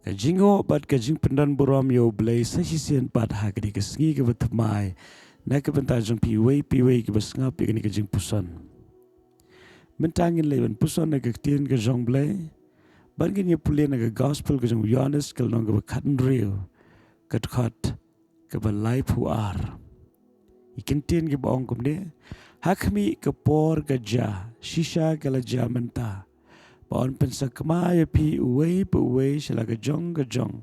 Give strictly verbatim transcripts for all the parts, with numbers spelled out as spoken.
Ka jingïoh bad ka jingpyndonburom ïa U Blei sa shisien pat ha kane ka sngi kaba thymmai na ka bynta jong phi iwei pa iwei kiba sngap ïa kane ka jingpuson. Mynta ngin leit ban puson na ka ktien ka jong U Blei. Bad ngin ïa pule na ka gospel ka jong u Ïoannis ka lynnong kaba khathynriew, ka dkhot kaba laiphew ar. Ki kyntien kiba ong kumne: Ha khmih ka por ka jia, shisha ka la jia mynta, ba yn pynsakma ïa phi uwei pa uwei sha la ka jong ka jong,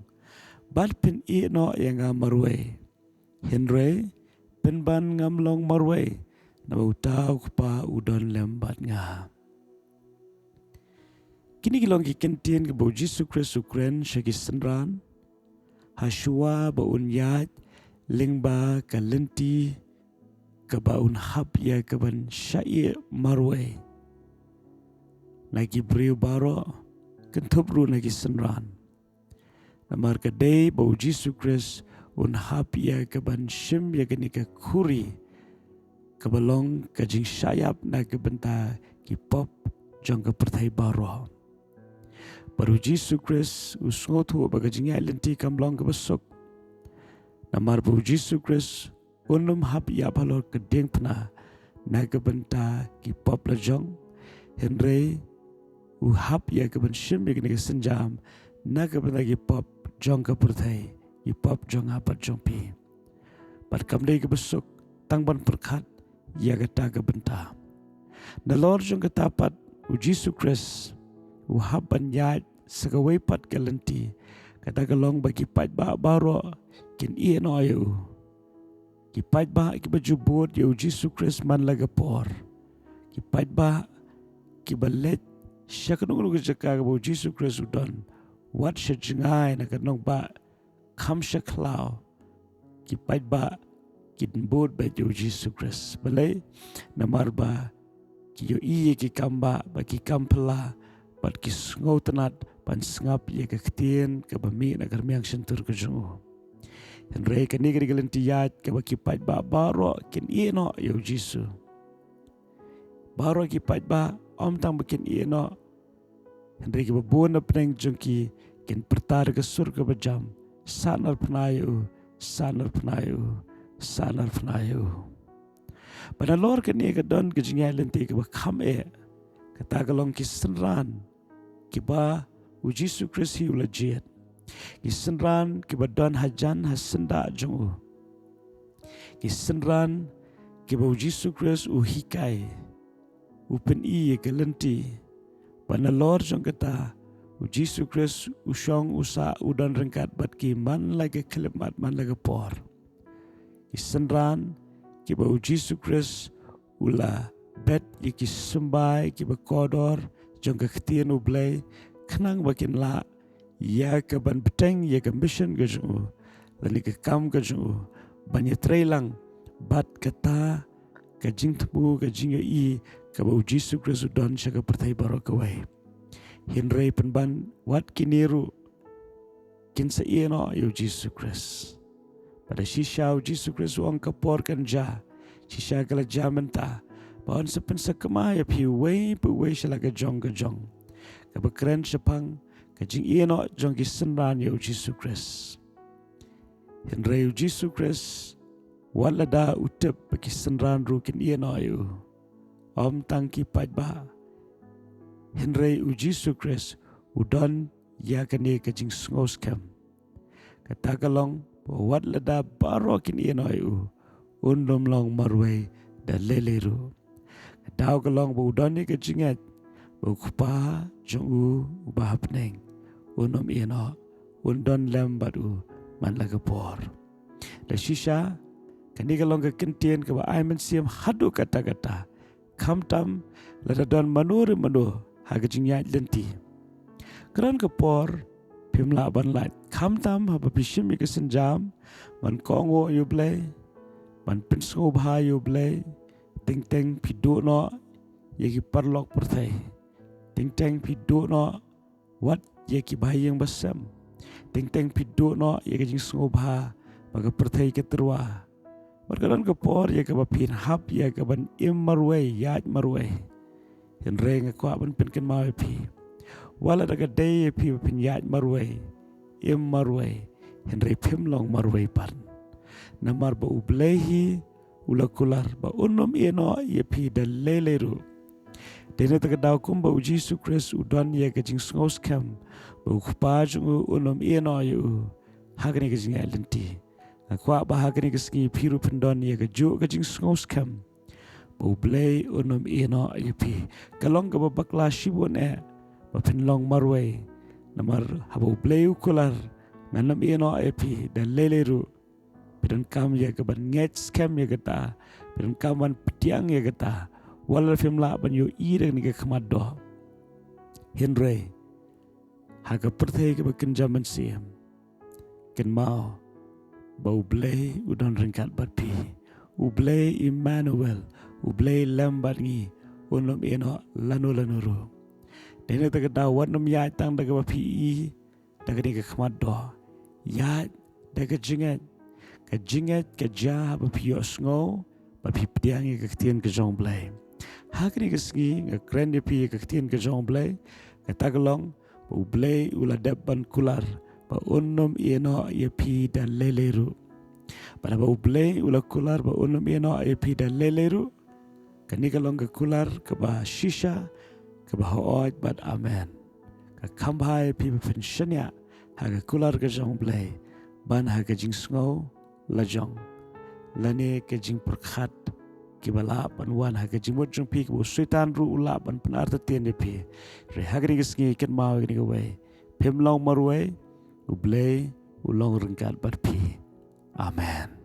bad phin ïeh noh ïa nga marwei. Hynrei pynban ngam long marwei, naba uta U Kpa u don lem bad nga. Kine ki long ki kyntien kiba U Jisu Khrist u kren sha ki synran ha shuwa ba un ïaid lyngba ka lynti kaba un hap ïa ka ban shah ïeh marwei na ki briew baroh, kynthup ruh na ki synran. Namar ka dei ba U Jisu Khrist un hap ïa ka ban shim ïa kane ka khuri kaba long ka jingshah ïap na ka bynta ki pop jong ka pyrthei baroh. Bad U Jisu Khrist u sngewthuh ba ka jingïaid lynti kam long kaba suk, namar ba U Jisu Khrist un ym hap ïap halor ka diengphna na ka bynta ki pop la jong, hynrei u hap ïa ka ban shim ïa kane ka sienjam na ka bynta ki pop jong ka pyrthei, ki pop jong nga bad jong phi. Bad kam dei kaba suk tang ban pyrkhat ïa kata ka bynta. Nalor jong kata pat U Jisu Khrist u hap ban ïaid sa kawei pat ka lynti, kata ka long ba ki paidbah baroh kin ïeh noh ïa u. Ki paidbah kiba ju bud ïa U Jisu Khrist man la ka por, ki paidbah kiba leit sha kano kano ka jaka kaba U Jisu Khrist u don, wat sha jngai na ka nongbah kham sha khlaw, ki paidbah kin bud beit ïa U Jisu Khrist. Balei? Namar ba ki ïohi ïa ki kam bah bad ki kam phylla, bad ki sngewtynnat ban sngap ïa ka ktien kaba mih na ka rmiang shyntur ka jong u. Hynrei kane ka dei ka lynti ïaid kaba ki paidbah baroh kin ïeh noh ïa U Jisu. Baroh ki paidbah, ym tang ba kin ïeh noh, hynrei kiba bun na pdeng jong ki kin pyrta da ka sur kaba jam: Sahnarphna ïa u, sahnarphna ïa u, sahnarphna ïa u. Bad nalor kane ka don ka jingïaid lynti kaba kham eh, kata ka long ki synran kiba U Jisu Khrist hi u la jied. Ki synran kiba don hajan ha syndah jong u. Ki synran kiba U Jisu Khrist u hikai, u pyni ïa ka lynti. Bad nalor jong kata U Jisu Khrist u shong u sah u don ryngkat bad ki man la ka khyllipmat man la ka por. Ki synran kiba U Jisu Khrist u la bet ïa ki symbai kiba kordor jong ka ktien U Blei, khnang ba kin lah ïa ka ban bteng ïa ka mission ka jong u, lane ka kam ka jong u, ban ïatrei lang bad kata ka jingthmu, ka jingïohi kaba U Jisu Khrist u don sha ka pyrthei baroh kawei. Hynrei pynban wat kine ruh kin sa ïeh noh ïa U Jisu Khrist. Bad shisha U Jisu Khrist u ong ka por kan jia, shisha ka la jia mynta, ba yn sa pynsakma ïa phi uwei pa uwei sha la ka jong ka jong. Kaba kren shaphang ka jingïeh noh jong ki synran ïa U Jisu Khrist. Hynrei U Jisu Khrist, wat lada u tip ba ki synran ruh kin ïeh noh ïa u, ym tang ki paidbah, hynrei U Jisu Khrist u don ïa kane ka jingsngewskhem. Kata ka long ba wat lada baroh kin ïeh noh ïa u, un ym long marwei da lei lei ruh. Ka daw ka long ba u don ïa ka jingngeit ba U Kpa jong u uba ha bneng un ym ïeh noh, un don lem bad u man la ka por. La shisha, kane ka long ka kyntien kaba ai mynsiem haduh katta katta, khamtam lada don mano re mano ha ka jingïaid lynti. Ka don ka por phim lah ban lait, khamtam haba phi shim ïa ka sienjam ban kohnguh ïa U Blei, ban pynsngewbha ïa U Blei. Teng teng phi duh noh ïa ki paralok pyrthei. Teng teng phi duh noh wat ïa ki bahaïing basem. Teng teng phi duh noh ïa ka jingsngewbha ba ka pyrthei ka tyrwa. Bad ka don ka por ïa kaba phin hap ïa ka ban im marwei, ïaid marwei. Hynrei nga kwah ban pynkynmaw ïa phi, wat lada ka dei ïa phi ba phin ïaid marwei, im marwei, hynrei phim long marwei pat. Namar ba U Blei hi u la kular ba un ym ïehnoh ïa phi da lei lei ruh. Dei na kata ka daw kumba U Jisu Khrist u don ïa ka jingsngewskhem ba U Kpa jong u un ym ïehnoh ïa u ha kane ka jingïaid lynti, nga kwah ba ha kane ka sngi phi ruh phin don ïa kajuh ka jingsngewskhem ba U Blei un ym ïehnoh ïa phi. Ka long kaba bakla shibun eh ba phin long marwei. Namar haba U Blei u kular, ngan ym ïehnoh ïa phi da lei lei ruh, phi donkam ïa ka ban ngeit skhem ïa kata, phi donkam ban pdiang ïa kata, wat la phim lah ban ïohi da kane ka khmat doh. Hynrei ha ka pyrthei kaba kynja mynsiem, kynmaw ba U Blei u don ryngkat bad phi. U Blei Immanuel, U Blei lem bad ngi, un ym ïehnoh lano lano ruh. Dei na kata ka daw wat nym ïaid tang da kaba phi i da kane ka khmat doh. Ïaid da ka jingngeit. Ka jingngeit ka jia ba phi ïohsngew bad phi pdiang ïa ka ktien ka jong U Blei. Ha kane ka sngi nga kren ïa phi ïa ka ktien ka jong U Blei. Kata ka long ba U Blei u la dep ban kular ba un ym ïehnoh ïa phi da lei lei ruh. Bad haba U Blei u la kular ba un ym ïehnoh ïa phi da lei lei ruh, kane ka long ka kular kaba shisha, kaba hooid bad amen. Ka kham bha ïa phi ba phin shaniah ha ka kular ka jong U Blei ban ha ka jingsngew lajong lane ka jingpyrkhat kiba lah ban wan ha ka jingmut jong phi, kaba u Soitan ruh u lah ban pynartatien ïa phi. Hynrei ha kane ka sngi kynmaw ïa kane kawei, phim long marwei, U Blei u long ryngkat bad phi. Amen.